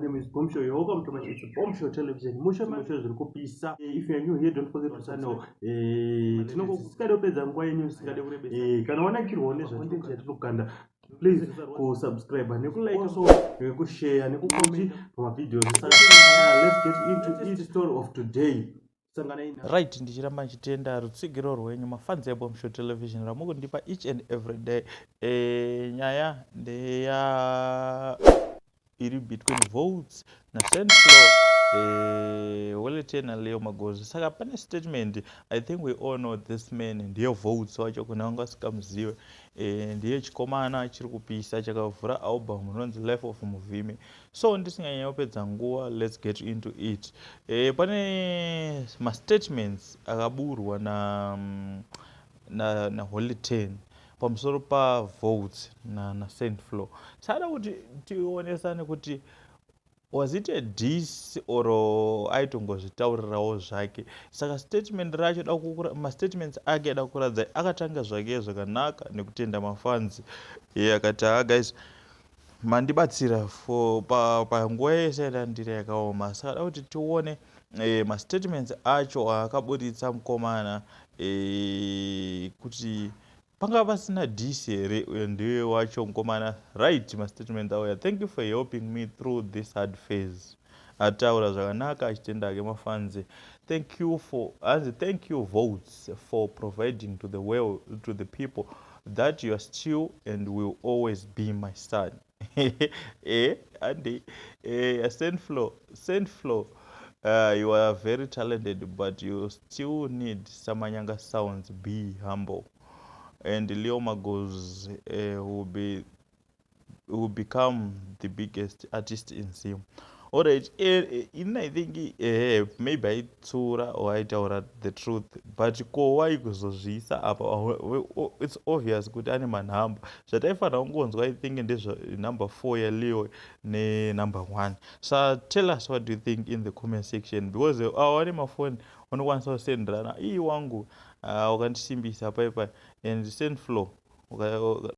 Name is Bomb Show. You're welcome to my, it's Bomb Show Television. Musho musho, zviri kupisa. If you are new here, don't forget to channel. Tinongosingade kupedza nguva yenyu, singade kurebesa. Kana wanakirwawo nezvacontent yatinokanda, please kusubscribe, nekulike also, nekushare, nekucomment pamavideos. Saka let's get into it, story of today. Right, ndichiramba ndichitenda rutsigiro rwenyu, mafans eBomshow Television, ramukundipa each and every day. Nyaya ndeya iri between Voltz naSaintfloew, Holy Ten naLeo Magozzi. Saka pane statement. I think we all know this man, ndiye Voltz wacho. Kuna vanga vasikamuzive, ndiye chikomana chiri kupisa chakavhura album rinonzi Life of Muvhimi. So ndisinganyanya kupedza nguva, let's get into it. Pane mastatements akaburwa na Holy 10 pamusoro paVoltz naSaintfloew na. Sada kuti tionesane kuti was it a diss or aitongozvitaurirawo zvake. Saka statement racho, mastatements ake ada kuratidza akatanga zvake zvakanaka nekutenda mafans. Akati, "Ha guys, mandibatsira for panguva yese yandandiri yakaoma." Saka da kuti tione mastatements acho aakaburitsa mukomana, kuti panga pasina diss here. Uyo ndiye wacho mukomana. Right, mastatement auya: "Thank you for helping me through this hard phase." Ataura zvakanaka achitenda ake mafans. Thank you for, hanzi, "Thank you, Voltz, for providing to the world, to the people, that you are still and will always be my son." Andi Saintfloew, Saintfloew, you are very talented, but you still need Samanyanga sounds. Be humble." And Leo Magozz will become the biggest artist in Zim. Alright, in I think maybe aitsura or aitaura the truth, but ko wai kuzozviisa apa? It's obvious kuti ane manhamba. Zvataifanira kungonzwa, I think, ndezvenumber 4 yaLeo nenumber 1. So tell us what do you think in the comment section, because ava vane mafoni, unokwanisa kusenderana ii wangu, wakandisimbisa paipai. And Saintfloew.